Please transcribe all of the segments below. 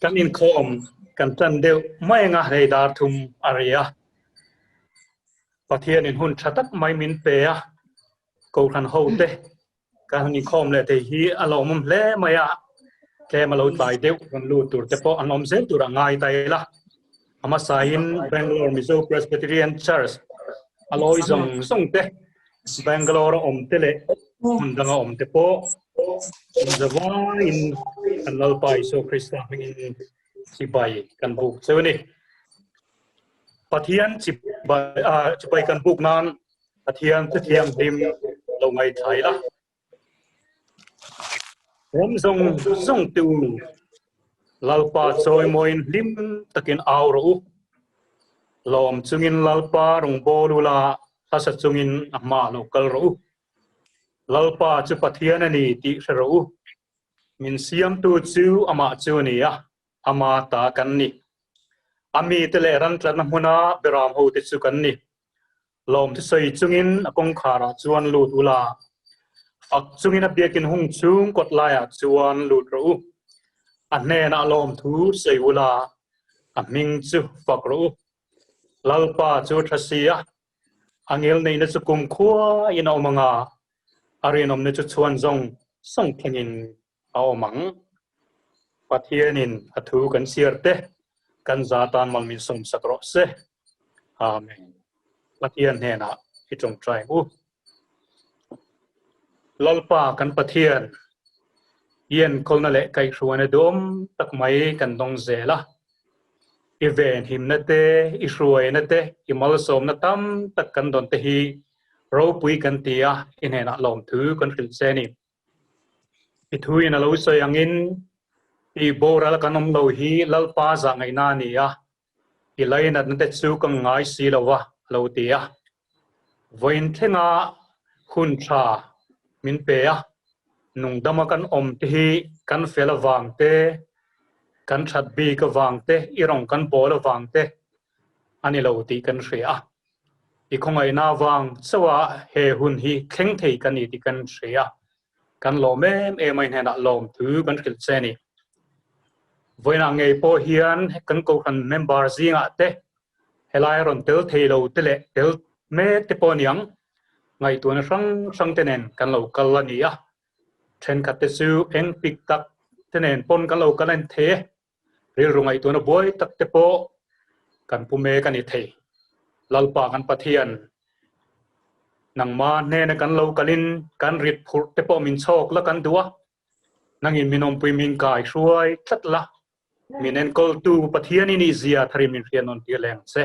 Kan inkhawm kan tan deuh mai anga hei dar thum a ri a. Pathianin hun tha tak mai min pe a, Kohhran hote kan han inkhawm leh thei hi a lawmawm hle mai a, tlem a lo tlai deuh rawn lut tur te pawh an awm zel tur a ngai ta ila. A hmasain Bangalore Mizo Presbyterian Church a lawi zawng zawng te, Bangalore a awm te leh hmun danga awm te pawh inzavaiin kan Lalpa Isua Krista hmingin chibai kan buk cheu a ni. Pathian chibai ah chibai kan buk nan Pathian Thu Thianghlim lo ngaithla ila. Ram zawng zawng te u, Lalpa chawimawiin hlim takin au rawh u. Lawm chungin Lalpa rawngbâwl ula hlasa chungin a hmaah lo kal rawh u. Lalpa chu Pathian a ni tih hre rawh u. Min siamtu chu amah chu a ni a, ama ta kan ni. A mite leh ran tlatna hmuna beram hote chu kan ni. Lawmte sawi chungin a kawngkharah chuan lut ula, fak chungin a biakin hung chhung kawt laiah chuan lut rawh u. A hnenah lawmthu sawi ula, a hming chu fak rawh u. Lalpa chu tha si a, a ngilneihna chu kumkhuain a awm ang a, a rinawmna chu chhuan zawng zawng thlengin a awm ang. Pathianin a thu kan chhiar te, kan za tan mal min sawmsak rawh se. Amen. Pathian hnenah i tawngtai ang u. Lalpa kan Pathian, i enkawlna leh kaihhruaina duhawm tak mai kan dawng zel a. I venhimna te, i hruaina te, i malsawmna tam tak kan dawn te hi ropui kan ti a, i hnenah lawmthu kan hrilh che a ni. I thuin a lo sawi angin i boral kan awm lo hi Lalpa zah ngaihna a ni a, i lainatna te chu ka ngai si lo va, a lo ti a. Vawiin thlenga hun tha min pe a, nungdama kan awm te hi kan fel avang te, kan that bik avang te, i rawng kan bawl avang te a ni lo tih kan hria a. I khawngaihna avang chauha he hun hi thleng thei ka ni tih kan hria a, kan lawm em em a, i hnenah lawmthu kan hrilh che a ni. Vawiinah ngei pawh hian kan Kohhran member zingah te helai rawn tel thei lo te leh tel mek te pawh a ni ang, ngaihtuahna hrang hrang te nen kan lo kal a ni a, thenkhat te chu eng pik tak te nen pawn kan lo kal a ni thei e. Rilru ngaihtuahna buai tak te pawh kan pu mek a ni thei. Lalpa kan Pathian, nangma hnena kan lo kalin kan rit phurh te pawh min chhawk la kan duh a, nangin min awmpui min kai hruai tlat la, min enkawltu Pathian i nih zia tharin min hriat nawn tir leng che.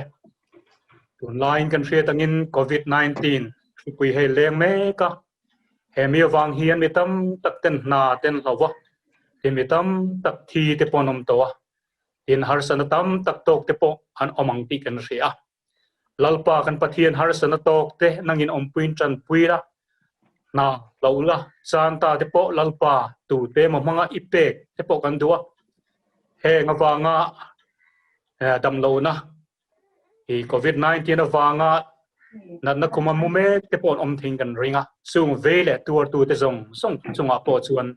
Tunlaiin kan hriat angin Covid 19 hripui hei leng mek a, He mi avang hian mi tam tak ten hna ten hlo a, tin mi tam tak thi te pawh an awm tawh a, tin harsatna tam tak tawk te pawh an awm ang tih kan hria a. Lalpa kan Pathian harsatna tawk te nangin awmpuiin tanpui la, hna hlo la, chan ta te pawh Lalpa tute emaw hmanga i pek te pawh kan duh a. Heng avanga damlohna I Covid 19 avanga natna khum a mu mek te pawh an awm theiin kan ring a, chung vei leh tuartu te zawng zawng chungah pawh chuan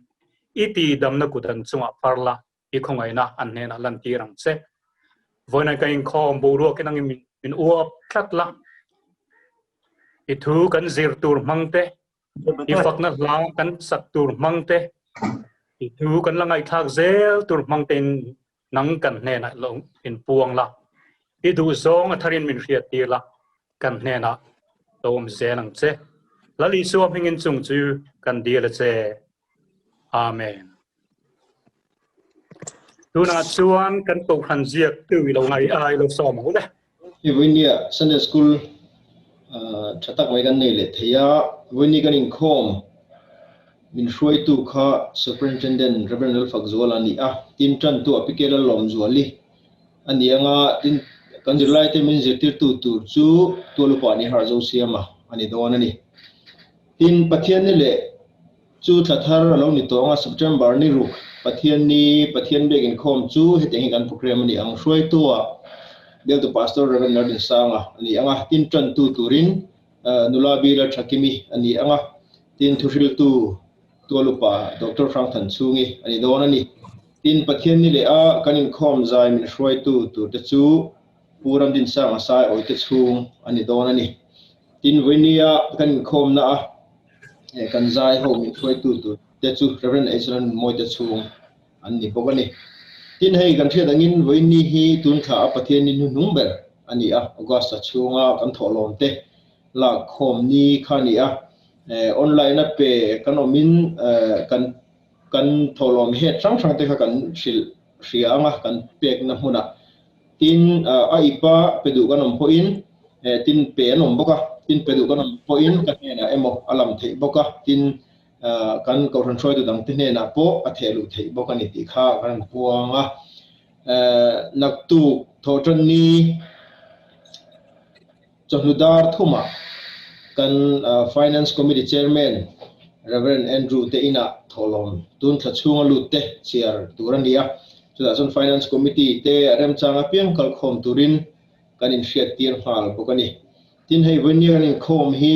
i tihdamna kut an chungah phar la, i khawngaihna an hnenah lantir ang che. Vawiin ka inkhawm boruakin angin min uap tlat la, i thu kan zir tur hmang te, i fakna hla kan sak tur hmang te, i thu kan la ngaihthlak zel tur hmang tein Nang kan hnenah lo in puang la, i duhzawng a tharin min hriat tir la, kan hnenah lo awm zel ang che. Lal Isua hmingin chung chu kan dil a che. Amen. Tunah chuan kan Kohhran ziak tu i lo ngai a, i lo sawm ang u le. Hei vawinia Sunday School tha tak mai kan nei leh thei a, vawiini kan inkhawm min hruaitu kha Superintendent Rev. Lalfakzuala a ni a, tin tantu a Pike Lalawmzuali a ni ang a, tin kan zirlaite min zirtirtu tur chu Tualupa ni harh zo siama a ni dawn a ni. Tin Pathian ni leh chu thla thar a lo ni tawng a, September ni ruk Pathian ni Pathian biak inkhawm chu hetiang hi kan program a ni ang. Hruaitua Bialtu Pastor Rev. Lalrinsanga a ni ang a, tin tantu turin Nula Bila Thakimi a ni ang a, tin thuhriltu Tualupa Doctor Hrangthanchhungi a ni dawn a ni. Tin, Pathian ni leh a kan inkhawm zai min hruaitu turte chu Pu Ramdinsanga Sai Awite chhung a ni dawn a ni. Tin, vawinia kan inkhawmna a kan zai ho min hruaitu turte chu Rev. H. Lalnunmawite chhung an ni bawk a ni. Tin, hei kan hriat angin vawiini hi tun thla a Pathian ni hnuhnung ber a ni a, August-a chhunga kan thawhlawmte lak khawm ni kha a ni a. Online a pe kan awmin kan kan thawhlawm het hrang hrang te kha kan hrilh hria ang a, kan pekna hmunah. Tin, a ipa pe duh kan awm pawhin, tin pe an awm bawk a, tin pe duh kan awm pawhin ka hnenah emaw a lam theih bawk a, tin kan Kohhran hruaitu dangte hnenah pawh a theh luh theih bawk a ni tih kha kan rawn puang a. Naktuk thawhtanni Chawhnu dar thumah kan Finance Committee Chairman Rev. Andrew te inah thawhlawm tun thla chhunga lut te chhiar tur a ni a, chutah chuan Finance Committee te a remchang apiang kalkhawm turin kan inhriattir nghal bawk a ni. Tin, hei vawinia kan inkhawm hi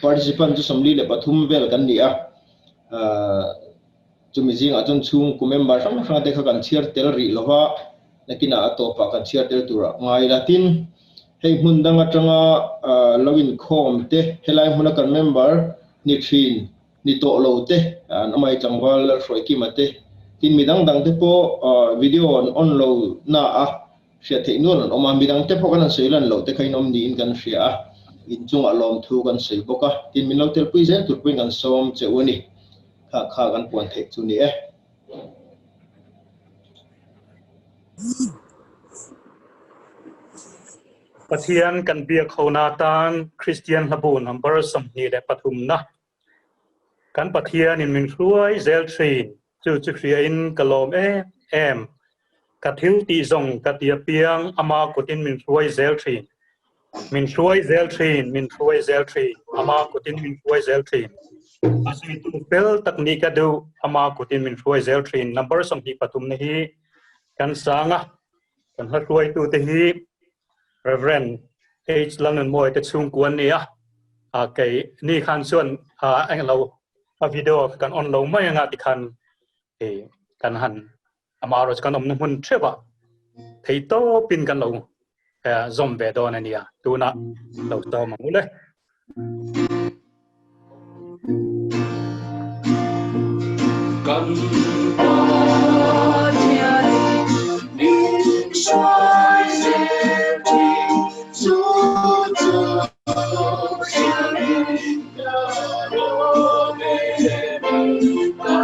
participant chu 43 vel kan ni a, chumi zingah chuan chhungkaw member hrang hrang te kha kan chhiar tel rih lova, nakinah a tawpah kan chhiar tel tur a ngai la. Tin, Hei hmun dang atanga lo inkhawm te, helai hmuna kan member ni thin ni tawh lo te, an awm a, i tlangval Lalhruaikima te, tin mi dang dang te pawh video an on lo na a hriat theih nual an awm a, mi dang te pawh kan han sawi lan loh te kha in awm niin kan hria a, inchungah lawmthu kan sawi bawk a, tin min lo telpui zel tur pawhin kan sawm che u a ni, kha kha kan puan theih chu ni e. Pathian kan biak hona tan Kristian hlabu number 23 na kan Pathian in min hruai zel thin chu chu hria in ka lawm em em ka thil tih zawng ka ti apiang ama kutin min hruai zel thin Min hruai zel thin, min hruai zel thin, ama kutin min hruai zel thin. A zuitu fel tak nih ka duh, ama kutin min hruai zel thin. Number 23 na hi kan sang a, kan hla hruaitu te hi Reverend H. Lalnunmawia te chhungkua an ni a, a kei ni khan chuan a englo a video kan on lo mai anga tikhan kan han Amaherawh chu kan awmna hmun theuhah thei tawpin kan lo zawm ve dawn a nia. Tunah lo sawm ang u le. Kan Pathianin min hruai zel thin, chu chu hriamin ka lawm em ka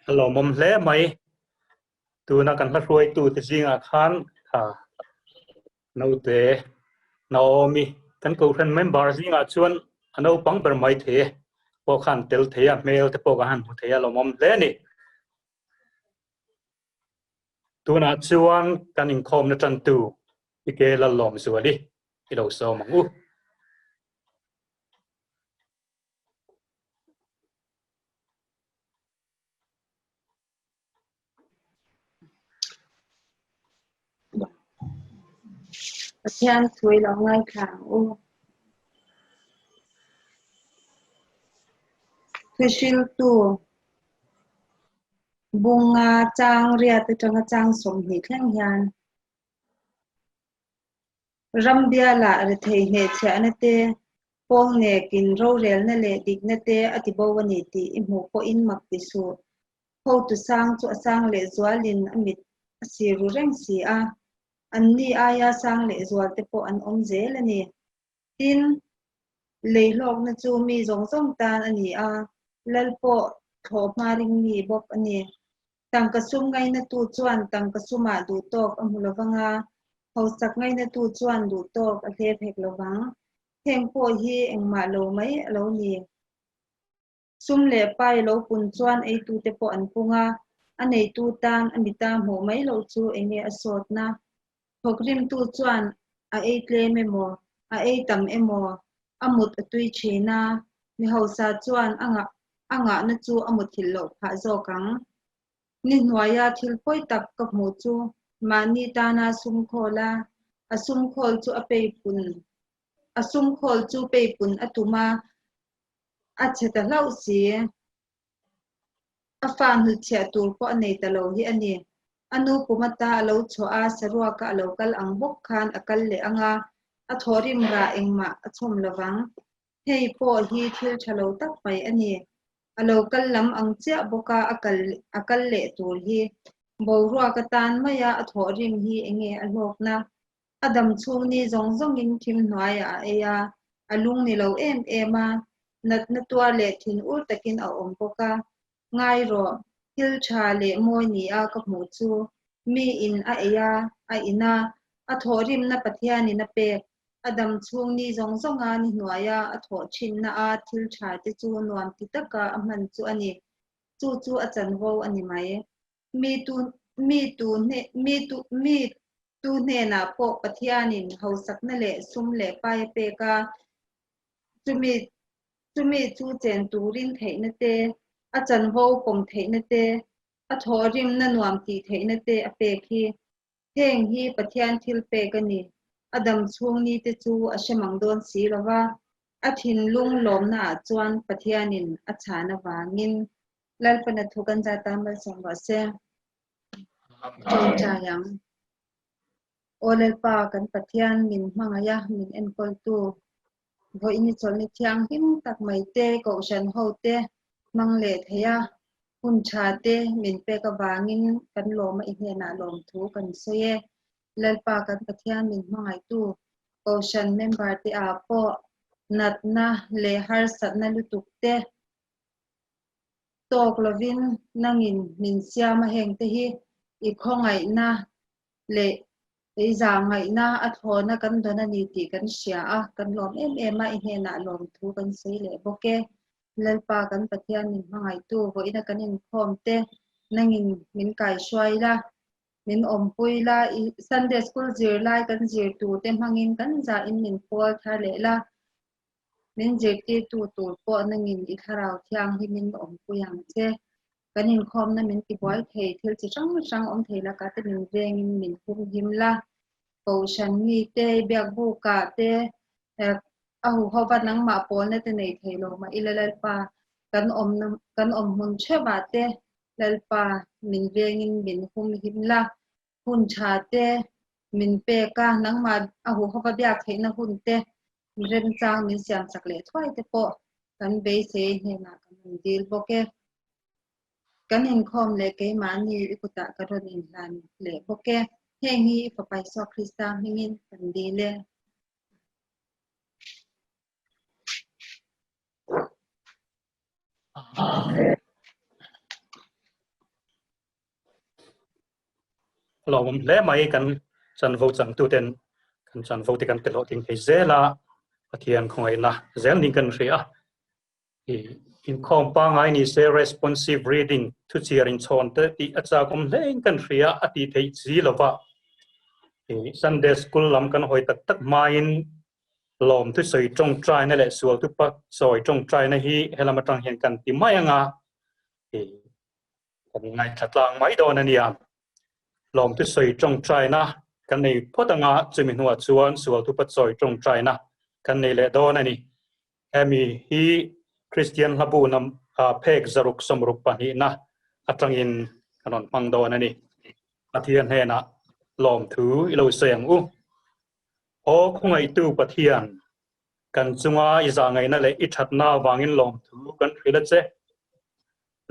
A lawmawm hle mai. Tuna kan hla hruaitu te zingah khan kha naute Naomi kan kohhran member zingah chuan a naupang ber mai thei e pawh khan tel thei a, hmel te pawh kan han hmu thei a, lawmawm hle a ni. Tunah chuan kan inkhawmna tantu Ike Lallawmzuali i lo sawm ang u. Pathian thu i lo ngaithla ang u. Thuhriltu bunga chang riat atanga chang 20 thleng hian Ram bialah rethei hnehchhiahna te, pawngnekin rorelna leh dikna te a ti bo a ni tih i hmuh pawhin mak ti suh. Hotu sang chu a sang leh zualin a mit a si ru reng si a, anni aia sang leh zual te pawh an awm zel a ni. Tin, lei hlawkna chu mi zawng zawng tan a ni a, lal pawh thlawh hma ring mi bawk a ni. Tangka sum ngainatu chuan tangka sumah duhtawk a hmu lovang a, hausak ngainatu chuan duhtawk a hlep hek lovang. Heng pawh hi engmah lo mai a lo ni. Sum leh pai lo pun chuan eitute pawh an pung a, a neitu tan a mita hmuh mai loh chu enge a sawtna? Thawkrimtu chuan a ei tlem emaw, a ei tam emaw, a mut a tui thin a, mi hausa chuan a ngah a ngahna chu a muthilh loh phah zawk ang. Ni hnuaia thil pawi tak ka hmuh chu mahni tana sum khawl a, a sum khawl chu a peipun a sum khawl chu peipun a tum a, a chhe ta hlauh si. A fa hnutchhiah tur pawh a nei ta lo hi a ni. A nu kum ata a lo chhuah a, saruaka a lo kal ang bawk khan a kal leh ang a, a thawhrim rah engmah a chhawm lo vang. Hei pawh hi thil tha lo tak mai a ni. A lo kal lam ang chiah bawka a kal a kal leh tur hi. Boruak atan maia a thawhrim hi enge a hlawkna? A dam chhung ni zawng zawngin thim hnuaiah a ei a, a lung ni lo em em a, natna tuar leh thin ur takin a awm bawk a. Ngai rawh, thil tha leh mawi ni a ka hmuh chu, mi in a ei a, a in a, a thawhrimna Pathianin a pek, a dam chhung ni zawng zawnga ni hnuaia a thawh thinna a thil tha te chu nuam ti taka a hman chu a ni. Chu chu a chanvo a ni mai. Mi tu mi tu hne mi tu mi tu hnenah pawh Pathianin hausakna leh sum leh pai a pek a, chumi chumi chu chen turin theihna te, a chanvo pawm theihna te, A thawhrimna nuam tih theihna te a pek hi. Heng hi Pathian thil pek a ni. A dam chhung ni te chu a hre mang dawn si lo va, a thinlung lawmna ah chuan Pathianin a chhan avangin Lalpana thu kan zat a malsawm rawh se. Tawngtai ang. Aw Lalpa, kan Pathian min hmangaih a, min enkawltu, vawiin i chawlhni thianghlim tak mai te, kohhran ho te hmang leh thei a, hun tha te min pek avangin kan lawm a, i hnenah lawmthu kan sawi e. Lalpa, kan Pathian min hmangaihtu, kohhran member te ah pawh natna leh harsatna lutuk te tawk lovin nangin min siam a, heng te hi i khawngaihna leh i zahngaihna a thlawna kan dawn a ni tih kan hria a, kan lawm em em a, i hnenah lawmthu kan sawi leh bawk e. Lalpa kan Pathian min hmangaihtu vawiina kan inkhawm te nangin min kaihruai la, min awmpui la, i Sunday School zirlai kan zir tur te hmangin kan zahin min pawl thar leh la, min zirtirtu tur pawh nangin i thlarau thianghlimin awmpui ang che. Kan inkhawmna min tibuai thei, thil chi hrang hrang awm thei lakah te min vengin min humhim la. Kohhran mite, biakbukah te, a huhova nangmah pawlna te nei thei lo mah ila Lalpa, kan awmna, kan awm hmun theuhah te Lalpa min vengin min humhim la. Hun tha te min pek a, nangmah a huhova biak theihna hun te remchang min siam chak leh thuai te pawh kan beisei hnenah kan rawn dil bawk e. Kan inkhawm leh keimahni i kutah ka rawn inhlan leh bawk e. Heng hi i Fapa Isua Krista hmingin kan dil e. Lawmawm hle mai kan chanvo changtuten kan chanvo te kan pe hlawhtling thei zel a, Pathian khawngaihna zel niin kan hria a. I inkhawm pangngai ni se responsive reading thuchhiar inchhawn te tih a chakawm hlein kan hria a tih theih si lova. I Sunday school lam kan hawi tak tak hmain lawm thusawi tawngtaina leh sual thupa sawi tawngtaina hi helam atang hian kan ti mai anga i Kan ngaithla tlang mai dawn a nia. Lawmte sawi tawngtaina kan nei phawt anga chumi hnuah chuan sual thupa chawi tawngtaina kan nei leh dawn a ni. Hemi hi Kristian hlabu nam phek zaruk sawmruk pahnihna atangin kan rawn hmang dawn a ni. Pathian hnenah lawmthu i lo sawi ang u. Aw khawngaihtu Pathian, kan chunga i zahngaihna leh i thatna avangin lawmthu kan hrilh a che.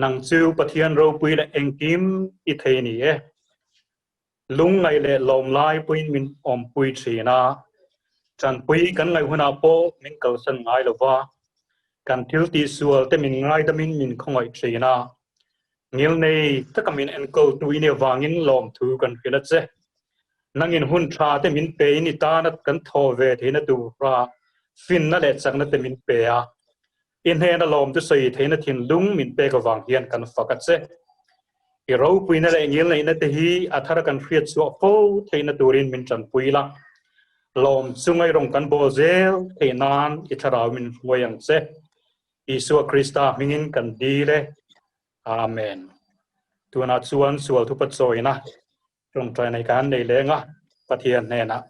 Nang chu Pathian ropui leh engkim i thei ni e. Lungngaih leh lawmlai puiin min awmpui thin a, tanpui kan ngaih hunah pawh min kalsan ngai lo va, kan thil tihsual te min ngaidamin min khawngaih thin a. Ngilnei taka min enkawltu i nih avangin lawmthu kan hrilh a che. Nangin hun tha te min pein i tana kan thaw ve theihna tura finna leh chakna te min pe a. I hnena lawm chu sawi theihna thinlung min pek avang hian kan fak a che. I ropuina leh ngilneihna te hi a thar kan hriat chhuah fo theihna turin min tanpui la. Lawm chu ngaihrawng kan bawl zel theih nan i thlarau min hruai ang che. Isua Krista hmingin kan dil e. Amen. Tunah chuan sual thupa chawina tawngtai nei kan nei leng a, Pathian hnenah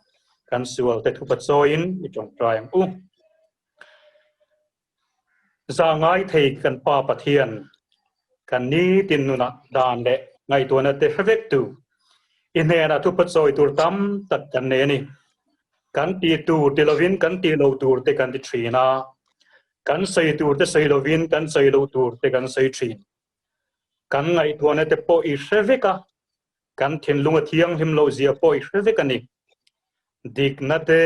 kan sual te thupa chawiin i tawngtai ang u. Za ngai thei kan Pa Pathian, kan nitin nunah dan leh ngaihtuahna te hre vek tu, i hnenah thupa chawi tur tam tak kan nei a ni. Kan ti tur ti lovin kan ti lo tur te kan ti thin a, kan sawi tur te sawi lovin kan sawi loh tur te kan sawi thin. Kan ngaihtuahna te pawh i hre vek a, kan thinlung a thianghlim loh zia pawh i hre vek a ni. Dikna te,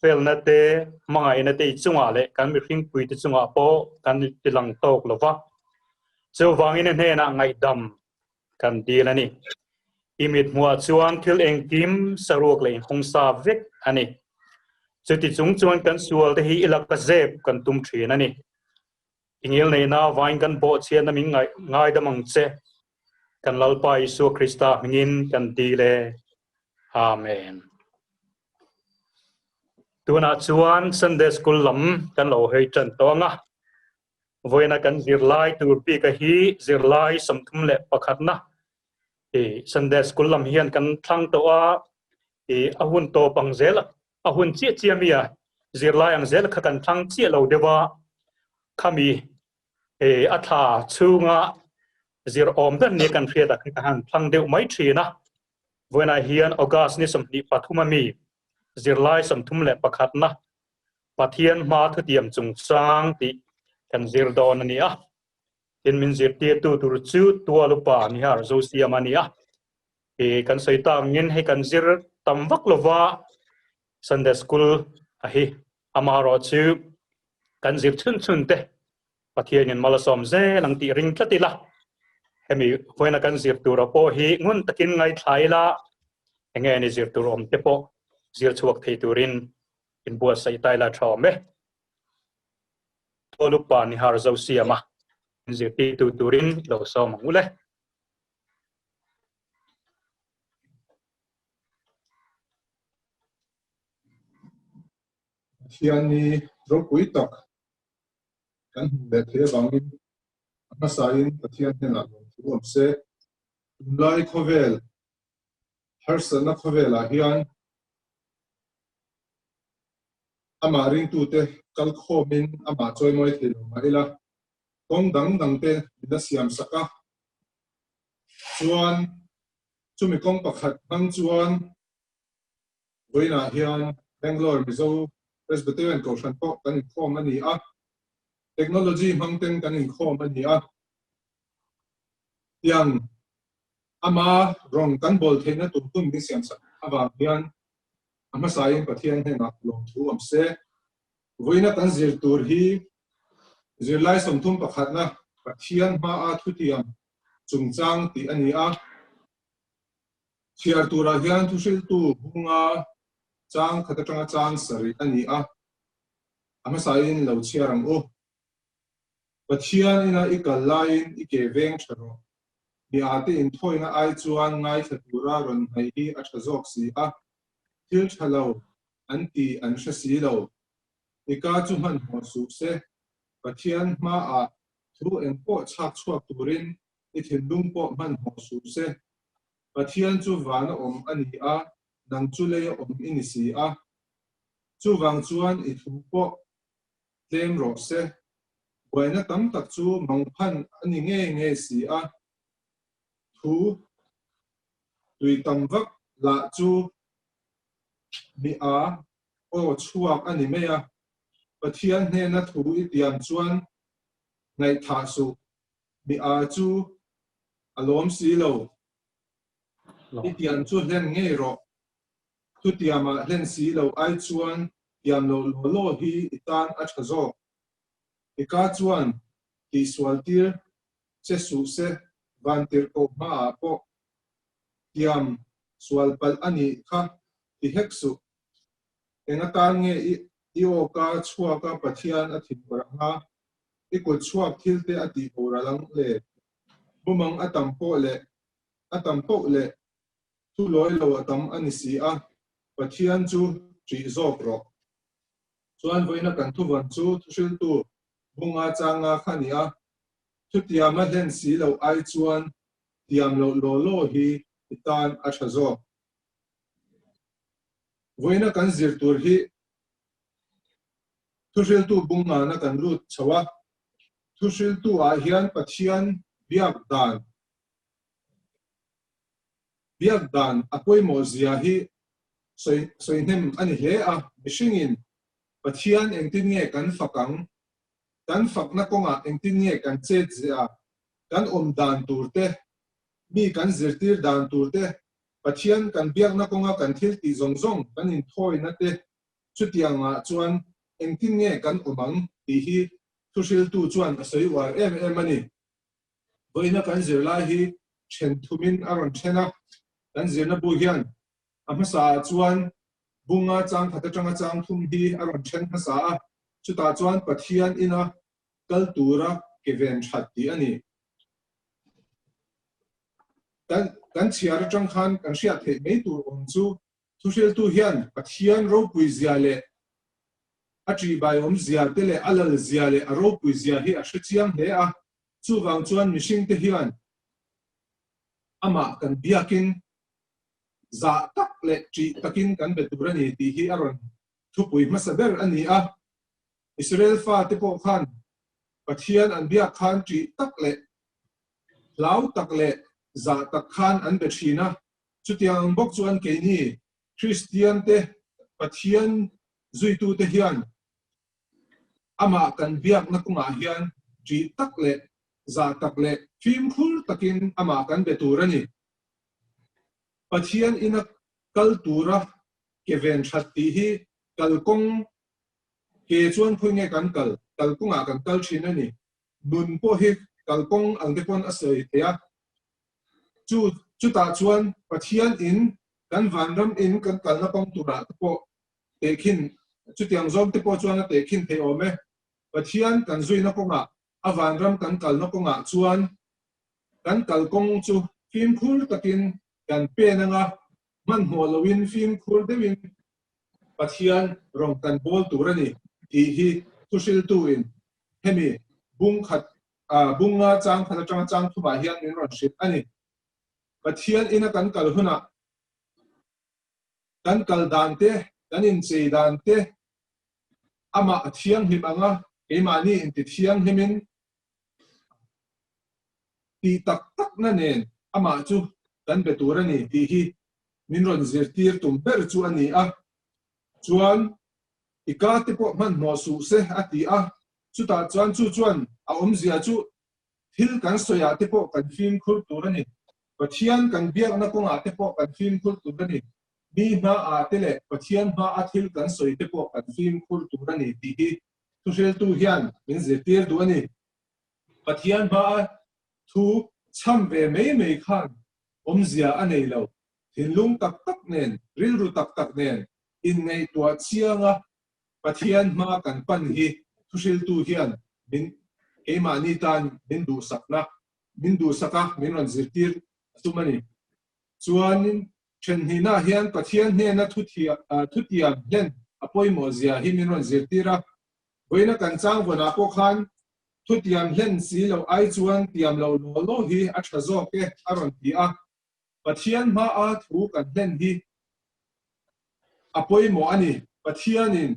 felna te, hmangaihna te i chungah leh kan mihringpui te chungah pawh kan tilang tawk lo va. Chuvangin a hnenah ngaihdam kan dil a ni. I mithmuhah chuan thil engkim saruak leh inhawngsa vek a ni. Chuti chung chuan kan sual te hi i laka zep kan tum thin a ni. I ngilneihna vain kan bawhchhiatna min ngaidam ang che. Kan Lalpa Isua Krista hmingin kan dil e. Amen. Tunah chuan Sunday School lam kan lo hei tan tawh ang a. Vawiina kan zirlai tur bika hi zirlai 31na. I Sunday School lam hian kan thlang tawh a, i a hun tawp ang zel a hun chiah chiah mi a zirlai ang zel kha kan thlang chiah lo deuh a, khami i a thla chhunga zir awm ber nia kan hriat ah khan ka han thlang deuh mai thin a. Vawiinah hian August ni 23 a mi zirlai 31 na Pathian hma thutiam chungchang tih kan zir dawn a ni a. Tin min zirtirtu tur chu Tualupa Nihar Zosiam a ni a. I kan sawi tak angin hei kan zir tam vak lova Sunday School a hi amaherawh chu kan zir chhun chhun te Pathianin mal a sawm zel ang tih ring tlat ila. Hemi vawiina kan zir tura pawh hi ngun takin ngaithla ila enge ni zir tur awm te pawh zir chhuak thei turin inbuatsaih ta ila tha awm e. Tualupa Nihar Zosiama zirtirtu turin lo sawm ang u le. Pathian ni ropui tak kan hmuh leh theih avangin a hmasain Pathian hnenah lawmthu awm se. Tunlai khawvel harsatna khawvelah hian amah ringtute kal khawmin amah chawimawi thei lo mah ila, kawng dang dangte min a siam sak a. Chuan chumi kawng pakhat hmang chuan vawiinah hian Bangalore Mizo Presbyterian Kohhran pawh kan inkhawm a ni a, technology hmang ten kan inkhawm a ni a. Tiang ama rawng kan bawl theihna tur hun min siam sak avang hian a hmasain Pathian hnenah lawmthu awm se. Vawiina kan zir tur hi zirlai 31na Pathian hmaa thutiam chungchang tih a ni a. Chhiar turah hian thuhriltu bunga chang khat atanga chang sarih a ni a, a hmasain lo chhiar ang u. Pathian ina i kal laiin i ke veng tha rawh. Mi ate inthawina ai chuan ngaithla tura rawn hnaih hi a tha zawk si a, thil tha lo an ti an hre si lo. I ka chu hmanhmawh suh se, Pathian hmaah thu engpawh chhak chhuak turin i thinlung pawh hmanhmawh suh se. Pathian chu vana awm a ni a, nang chu leia awm i ni si a. Chuvang chuan i thu pawh tlem rawh se. Buaina tam tak chu mangphan a ni ngei ngei si a, thu tui tam vak lah chu mi a aw chhuak a ni mai a. Pathian hnena thu i tiam chuan ngaihthah suh, mi a chu a lawm si lo. I tiam chu hlen ngei rawh. Thu tiamah hlen si lo ai chuan tiam loh law law hi i tan a tha zawk. I ka chuan tihsual tir che suh se, van tirh koh hmaah pawh tiam sual palh a nih kha ti hek suh. Eng atan nge i aw ka chhuak a Pathian a thin ber ang a, i kut chhuak thil te a tih boral ang le? Bumang a tam pawh leh a tam poh leh Thu lawi lo a tam a ni si a, Pathian chu ṭih zawk rawh. Chuan vawiina kan thuvawn chu thuhriltu bunga changa kha a ni a, thutiam a hlen si loh ai chuan tiam loh law law hi i tan a ṭha zawk. Vawiina kan zir tur hi thuhriltu bungana kan lut chho a, thuhriltu ah hian Pathian biak dan Biak dan a pawimawh zia hi sawi sawi hnem a ni hle a, mihringin Pathian engtin nge kan fak ang, kan fakna kawngah engtin nge kan chet zia, kan awm dan tur te, mi kan zirtir dan tur te, Pathian kan biakna kawnga kan thil tih zawng zawng kan inthawina te chutiangah chuan engtin nge kan awm ang tih hi thuhriltu chuan a sawi uar em em a ni. Vawiina kan zirlai hi then thumin a rawn then a, kan zirna bu hian a hmasaah chuan bunga chang khat atanga chang thum hi a rawn then hmasa a, chutah chuan Pathian ina kal tura ke ven that tih a ni. Kan kan chhiar atang khan kan hriat theih mai tur awm chu thuhriltu hian Pathian ropui zia leh a ṭihbai awm zia te leh a lal zia leh a ropui zia hi a hre chiang hle a, chuvang chuan mihringte hian. Amah kan biakin zah tak leh ṭih takin kan be tur a ni tih hi a rawn thupui hmasa ber a ni a. Israel fate pawh khan Pathian an biak khan ṭih tak leh hlau tak leh zah tak khan an be ṭhin a. Chutiang ang bawk chuan keini Kristiante Pathian zuitute hian amah kan biakna kawngah hian ṭih tak leh zah tak leh fimkhur takin amah kan be tur a ni. Pathian ina kal tura ke ven that tih hi kalkawng ke chuan khawi nge kan kal, kalkawngah kan kal thin a ni. Nun pawh hi kalkawng ang te pawn a sawi thei a. Chu chutah chuan Pathian in kan vanram in kan kalna kawng turah te pawh tehkhin chutiang zawng te pawh chuan a tehkhin thei awm e. Pathian kan zuina kawngah a vanram kan kalna kawngah chuan kan kalkawng chu fimkhur takin kan pen anga hmanhmawh loin fimkhur deuhin Pathian rawn kan bawl tur a ni tih hi thuhriltuin hemi bung khat bunga chang khat atanga chang thumah hian min rawn hrilh a ni. Pathian ina kan kal hunah kan kal dan te, kan inchei dan te amah a thianghlim anga keimahni inti thianghlimin tih tak takna nen amah chu kan be tur a ni tih hi min rawn zirtir tum ber chu a ni a. Chuan i ka te pawh hmanhmawh suh se a ti a, chutah chuan chu chuan a awmzia chu thil kan sawiah te pawh kan fimkhur tur a ni. Pathian kan biakna kawngah te pawh kan fimkhur tur a ni. Mi hmaah te leh Pathian hmaa thil kan sawi te pawh kan fimkhur tur a ni tih hi thuhriltu hian min zirtir duh a ni. Pathian hmaa thu chham ve mai mai khan awmzia a nei lo. Thinlung tak tak nen, rilru tak tak nen inngaihtuah chianga Pathian hma kan pan hi thuhriltu hian min keimahni tan min duhsakna, min duhsaka min rawn zirtir a tum a ni. Chuanin thenhnihnaah hian Pathian hnena thutiam hlen a pawimawh zia hi min rawn zirtir a. Vawiina kan chang vawnah pawh khan thutiam hlen si loh ai chuan tiam lo law law hi a tha zawk e a rawn ti a. Pathian hmaa thu kan hlen hi a pawimawh a ni. Pathianin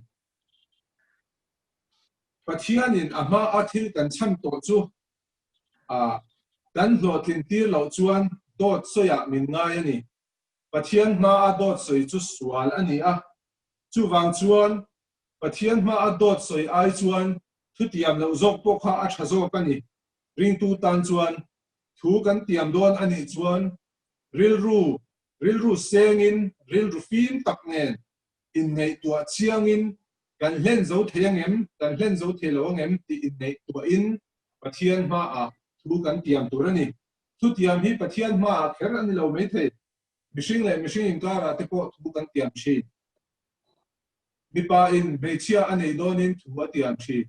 Pathianin a hmaa thil kan chhan tawh chu kan hlawhtlin tir loh chuan dawt sawiah min ngai a ni. Pathian hmaa dawt sawi chu sual a ni a. Chuvang chuan Pathian hmaa dawt sawi ai chuan thutiam loh zawk pawh kha a tha zawk a ni. Ringtu tan chuan thu kan tiam dawn a nih chuan rilru rilru sengin rilru fim tak nen inngaihtuah chiangin kan hlen zo thei angem, kan hlen zo thei lo angem tih inngaihtuahin Pathian hmaah thu kan tiam tur a ni. Thutiam hi Pathian hmaah kher a ni lo maithei. Mihring leh mihring inkarah te pawh thu kan tiam thin. Mipa in hmeichhia a nei dawnin thu a tiam thin.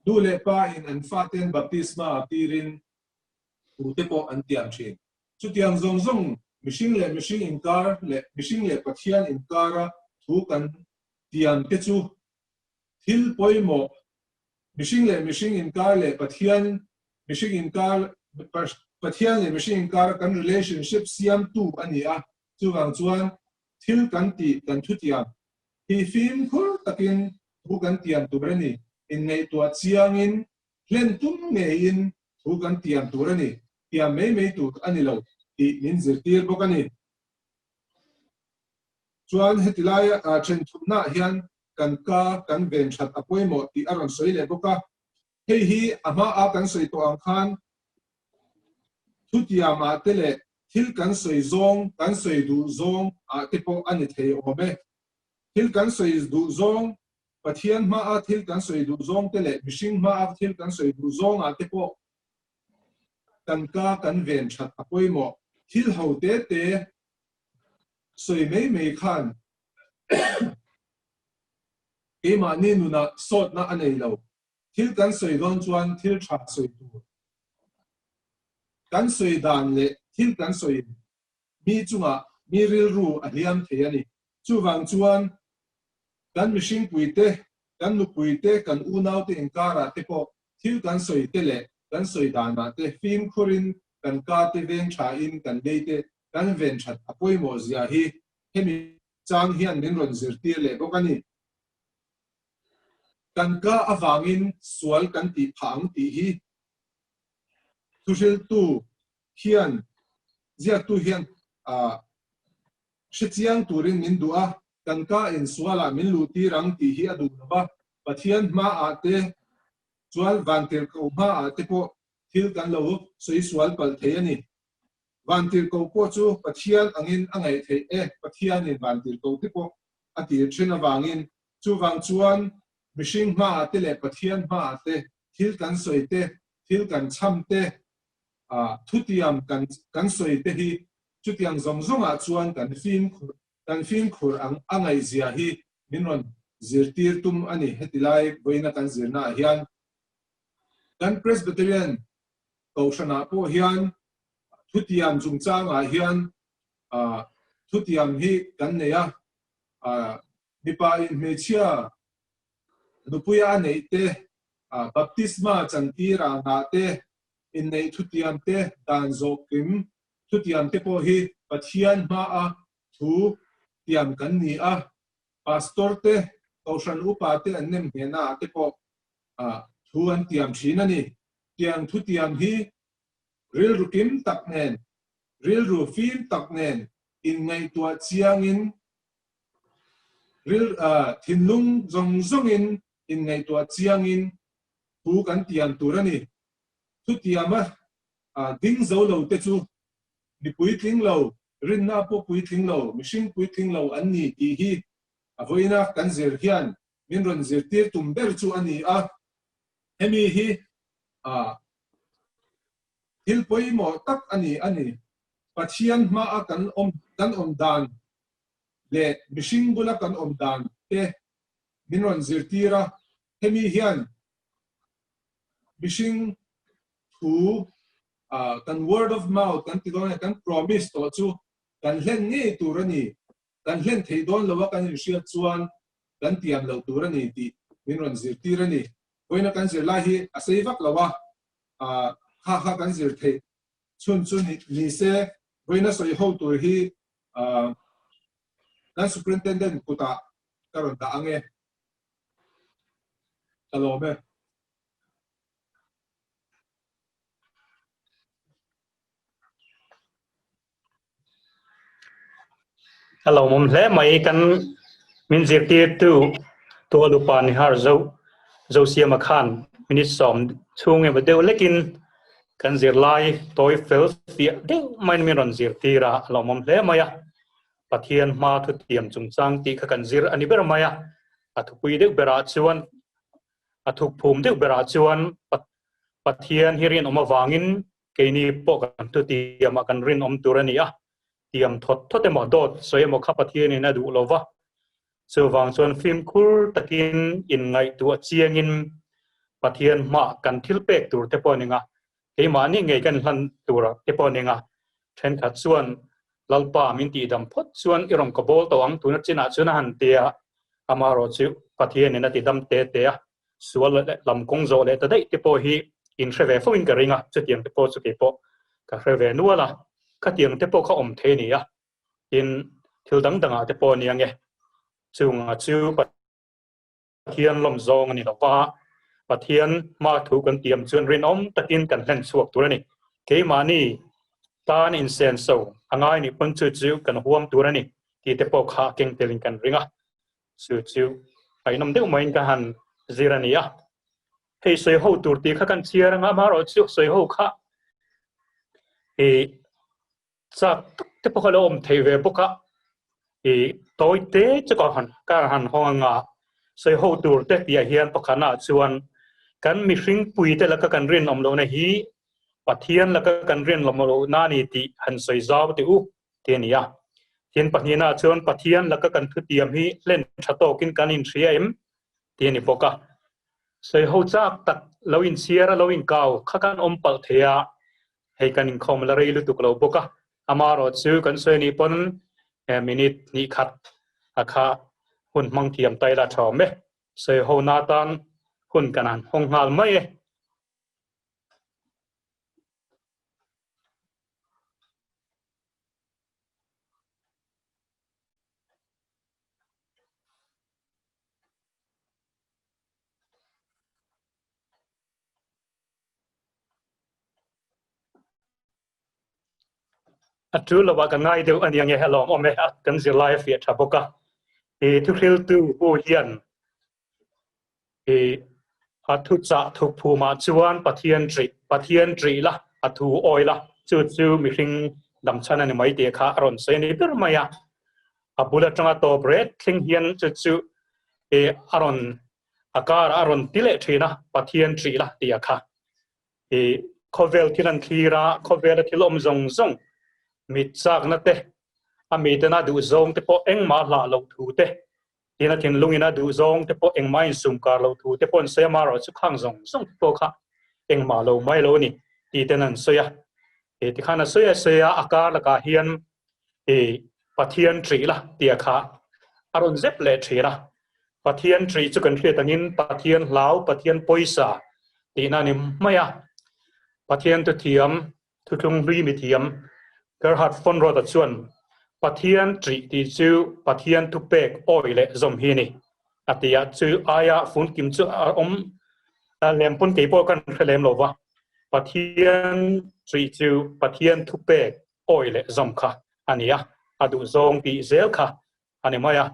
Nu leh pa in an faten baptisma a tirin thu te pawh an tiam thin. Chutiang zawng zawng mihring leh mihring inkar leh mihring leh Pathian inkara thu kan tiam te chu thil pawimawh mihring leh mihring inkar leh Pathian mihring inkar Pathian leh mihring inkara kan relationship siamtu a ni a. Chuvang chuan thil kan tih kan thutiam hi fimkhur takin thu kan tiam tur a ni. Inngaihtuah chiangin hlen tum ngeiin thu kan tiam tur a ni. Tiam mai mai tur a ni lo tih min zirtir bawk a ni. Chuan heti laia thenthumnaah hian kan ka kan ven that a pawimawh tih a rawn sawi leh bawk a. Hei hi a hmaa kan sawi tawh ang khan thutiamah te leh thil kan sawi zawng, kan sawi duh zawng ah te pawh a ni thei awm e. Thil kan sawi duh zawng, Pathian hmaa thil kan sawi duh zawng te leh mihring hmaa thil kan sawi duh zawng ah te pawh kan ka kan ven that a pawimawh. Thil ho te te sawi mai mai khan keimahni nunah sawtna a nei lo. Thil kan sawi dawn chuan thil tha sawi tur. Kan sawi dan leh thil kan sawi mi chungah mi rilru a hliam thei a ni. Chuvang chuan kan mihringpuite, kan nupuite, kan unaute inkarah te pawh thil kan sawi te leh kan sawi danah te fimkhurin. kan ka te veng tha in kan lei te kan ven that a pawimawh zia hi hemi chang hian min rawn zirtir leh bawk a ni. Kan ka avangin sual kan tih phah ang tih hi thuhriltu hian ziaktu hian hrechiang turin min duh a, kan ka in sualah min luhtir ang tih hi a duh lo va, Pathian hmaah te chuan vantirhkoh hmaah te pawh thil kan lo sawi sual palh thei a ni. Vantirhkoh pawh chu Pathian angin a ngaih theih e, Pathianin vantirhkoh te pawh a tir thin avangin. Chuvang chuan mihring hmaah te leh Pathian hmaah te thil kan sawi te, thil kan chham te, thutiam kan kan sawi te hi chutiang zawng zawngah chuan kan fimkhur kan fimkhur ang a ngaihzia hi min rawn zirtir tum a ni. Heti lai vawiina kan zirnaah hian kan Presbyterian Kohhranah pawh hian thutiam chungchangah hian thutiam hi kan nei a, mipa in hmeichhia nupuia a neih te, baptisma chantir ah ngah te, inneih thutiam te, dan zawhkim thutiam te pawh hi Pathian hmaa thu tiam kan ni a, pastor te, kohhran upa te an nem hnehna ah te pawh thu an tiam thin a ni. Tiang thutiam hi rilru kim tak nen, rilru fim tak nen inngaihtuah chiangin, ril thinlung zawng zawngin inngaihtuah chiangin thu kan tiam tur a ni. Thutiama ding zo lo te chu mi puitling lo, rinna pawh puitling lo, mihring puitling lo an ni tih hi a vawiina kan zir hian min rawn zirtir tum ber chu a ni a. Hemi hi thil pawimawh tak a ni a ni. Pathian hmaa kan awm kan awm dan leh mihring bula kan awm dan te min rawn zirtir a. Hemi hian mihring thu kan word of mouth kan ti dawn a, kan promise tawh chu kan hlen ngei tur a ni. Kan hlen theih dawn lo a kan inhriat chuan kan tiam lo tur a ni tih min rawn zirtir a ni. Vawiina kan zir lai hi a sei vak lo a, kha kha kan zir theih chhun chu ni se vawiina sawi ho tur hi kan Superintendent kutah ka rawn dah ang e. Ka lawm e. A lawmawm hle mai kan min zirtirtu tual upa Nihar Zo Zosiama khan minute sawm chhung emaw deuh lekin kan zirlai tawi fel fiah deuh maiin min rawn zirtir a, a lawmawm hle mai a. Pathian hma thutiam chungchang tih kha kan zir a ni ber mai a, a thupui deuh berah chuan a thukphum deuh berah chuan Pathian hi rinawm avangin Keini pawh kan thutiamah kan rinawm tur a ni a, tiam thawt thawt emaw dawt sawi emaw kha Pathianin a duh lo va. Chuvang chuan fimkhur takin inngaihtuah chiangin Pathian hmah kan thil pek tur te pawh a ning a, keimahni ngei kan hlan tur te pawh a ning a. Thenkhat chuan Lalpa min tihdam phawt chuan i rawn ka bawl tawh ang tuna chinah chuan a han ti a, amaherawhchu Pathianin a tidam te te a, sual leh lam kawng zawh leh ta daih te pawh hi in hre ve fo in ka ring a, chutiang te pawh chu kei pawh ka hre ve nual a, khatiang te pawh kha awm thei a ni a, tin thil dang dangah te pawh a ni ange, chungah chu Pathian lawm zawng a ni lo va, Pathian hma thu kan tiam chuan rinawm takin kan hlen chhuak tur a ni, keimahni tan insenso a ngai nih pawn chu chu kan huam tur a ni tih te pawh kha keng telin kan ring a. Chu chu ngaihnawm deuh maiin ka han zir a ni a. Hei sawi ho tur tih kha kan chhiar anga amaherawhchu sawi ho kha i chak tak te pawh kha lo awm thei ve bawk a. I tawi te chu ka han ka han hawng anga sawi ho tur te tihah hian pakhatnaah chuan kan mihring pui te laka kan rinawm lohna hi Pathian laka kan rinawm lohna a ni tih han sawi zau teh u. ti a ni a. Tin, pahnihnaah chuan Pathian laka kan thutiam hi hlen tha tawkin kan inhria em? ti a ni bawk a. Sawiho chak tak lo inchhiar a, lo inkau kha kan awm palh thei a, hei kan inkhawm la rei lutuk lo bawk a. Amaherawh chu kan sawi anih pawn minute hnih khat a kha hun hmang thiam ta ila tha awm e. Sawiho na tan hun kan han hawng nghal mai e. A tul lovah ka ngai deuh a nia nge a lawmawm e, kan zirlai a fiah tha bawk a. I thuhriltu pu hian i a thuchah thukphumah chuan Pathian ṭih, Pathian ṭih la, a thu awi la, chu chu mihring damchhan a ni mai tih kha a rawn sawi a ni ber mai a. A bul aṭanga tawp ret thleng hian chu chu i a rawn a karah a rawn ti leh ṭhin a, Pathian ṭih la tih a kha. I khawvel thil an thlir a, khawvela thil awm zawng zawng, mit chakna te, a mitena duhzawng te pawh engmah hlah loh thu te, tin a thinlungina duhzawng te pawh engmah insumkar loh thu te pawh an sawi a, amaherawh chu khang zawng zawng te pawh kha engmah lo mai lo a ni tih ten an sawi a. He tikhan a sawi a sawi a, a kar lakah hian i Pathian ṭih la tia kha a rawn zep leh ṭhin a. Pathian ṭih chu kan hriat angin Pathian hlau, Pathian pawisa tihna a ni mai a. Pathian thuthiam, thuthlung hlui mithiam Gerhard von Rod-a chuan Pathian ṭih tih chu Pathian thupek awi leh zawm hi a ni a ti a. Chu aia funkim chu a awm lem pawn kei pawh kan hre lem lo va. Pathian ṭih chu Pathian thupek awi leh zawm kha a ni a, a duhzawng tih zel kha a ni mai a.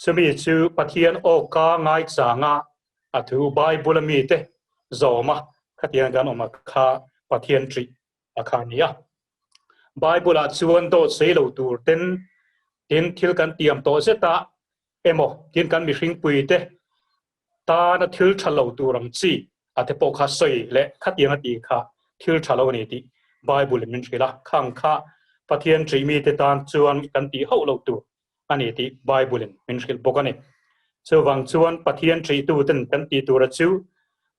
Chumi chu Pathian awka ngaichanga a thu Bible-a mite zawma khatiang kan awm a kha Pathian ṭih a kha a ni a. Bible-ah chuan dawt sei lo tur ten tin thil kan tiam tawh zet a emaw tin kan mihringpuite tana thil tha lo tur ang chi a te pawh kha sawi leh khatiang a tih kha thil tha lo a ni tih Bible in min hrilh a, khang kha Pathian ṭih mite tan chuan kan tih hauh lo tur a ni tih Bible in min hrilh bawk a ni. Chuvang chuan Pathian ṭihtuten kan tih tura chu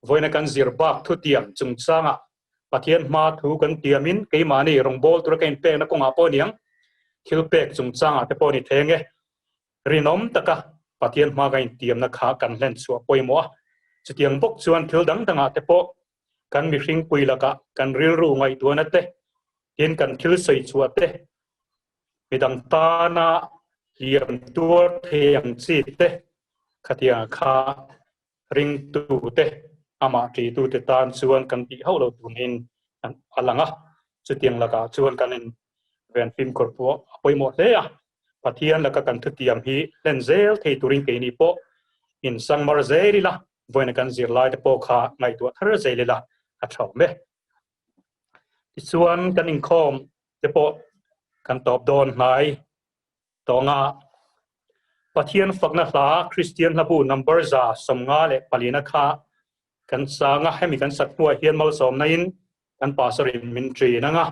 vawiina kan zir bak thutiam chungchangah Pathian hma thu kan tiamin keimahni rawngbâwl tura ka inpekna kawngah pawh aniang thil pek chungchangah te pawh a ni thei ange. Rinawm taka Pathian hma ka intiamna kha kan hlen chhuah pawimawh a, chutiang bawk chuan thil dang dangah te pawh kan mihring pui lakah kan rilru ngaihtuahna te, tin kan thil sawi chhuah te, midang tana hliam tuar thei ang chi te khatiang kha ringtute, amah ṭitute tan chuan kan tih hauh lo tunin a lang a. Chutiang lakah chuan kan inven fimkhur pawh a pawimawh hle a. Pathian laka kan thutiam hi hlen zel thei turin keini pawh insangmar zel ila, vawiina kan zirlaite pawh kha ngaihtuah thar zel ila a ṭha awm e. Tichuan kan inkhawm te pawh kan tawp dawn hnai. Tawnga Pathian fakna hla Kristian hlabu number 154 kha kan sang a, hemi kan sak hnuah hian malsawmna in kan pastor in min ṭin ang a.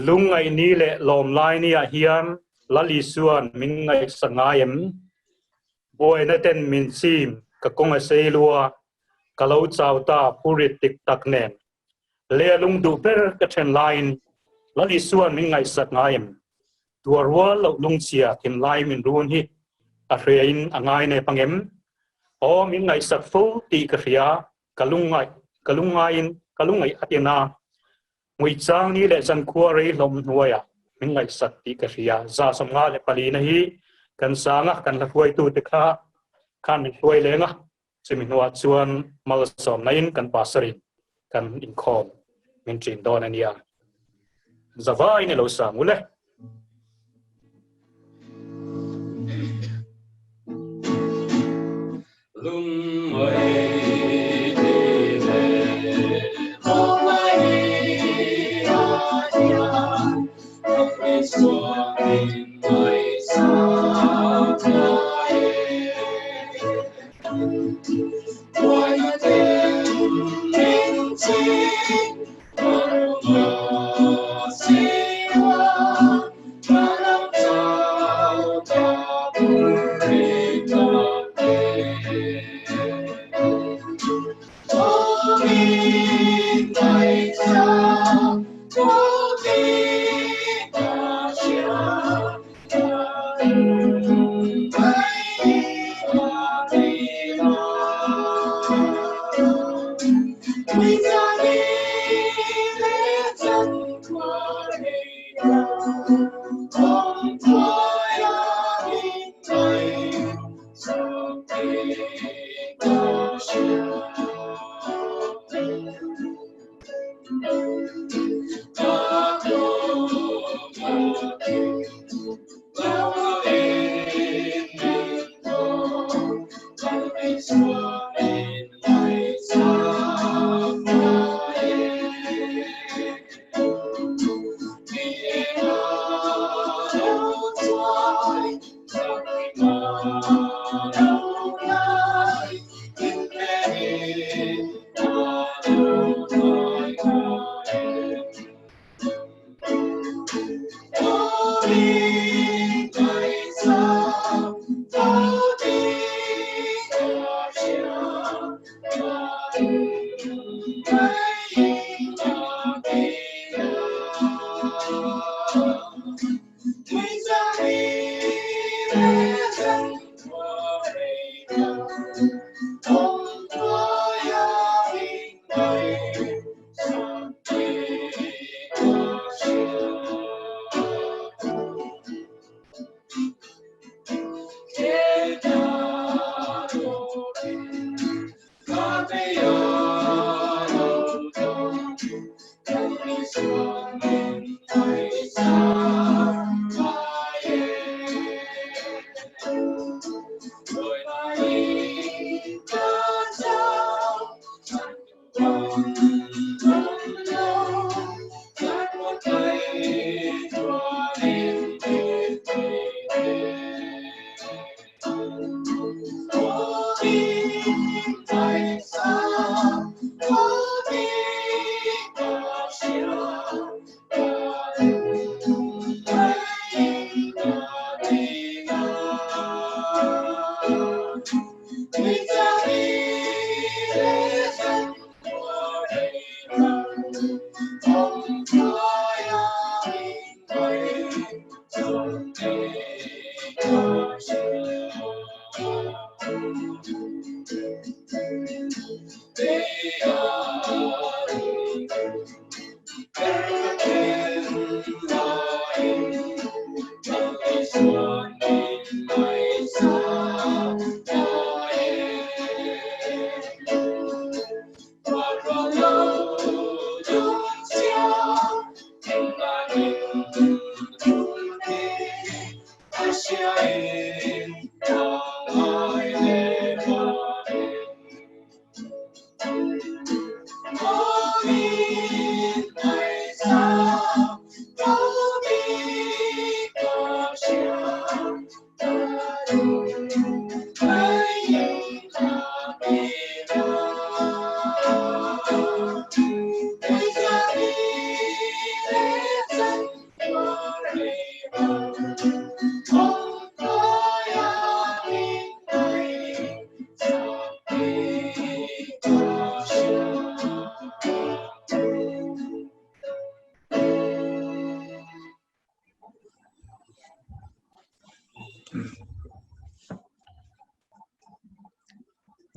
Lungngaih ni leh lawmlai ni ah hian Lal Isuan min ngaihsak ngai em? Buaina ten min chim ka kawng a sei lua, ka lo chau ta phurit tik tak nen. Leh lung duh ber ka ṭhen laiin Lal Isuan min ngaihsak ngai em? Tuar rual loh lungchhia thinlai min run hi a hriain a ngai nep ang em? Aw, min ngaihsak fo tih ka hria, ka lungngaih, ka lungngaiin ka lungngaih a ti na. Hmuichang ni leh zankhua rei hlawm hnuaiah min ngaihsak tih ka hria. 154 na hi kan sang a, kan hla hruaitute kha khan min hruai leng a, chumi hnuah chuan malsawmna in kan pastor in kan inkhawm min ṭin dawn a nia. Zavaiin i lo sang ule.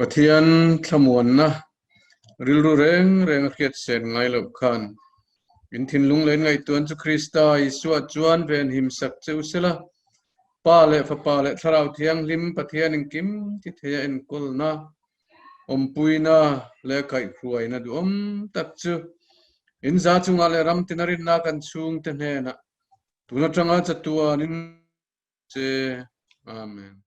Pathian thlamuanna rilru reng reng a hriat sen ngai loh khan in thinlung leh ngaihtuan chu Krista Isua chuan venhim sak che u sela, Pa leh Fapa leh Thlarau Thianghlim Pathian engkim ti theia enkawlna, awmpuina leh kaihhruaina duhawm tak chu in za chungah leh ram tina rinna kan chhungte hnenah tun atanga chatuanin che. Amen.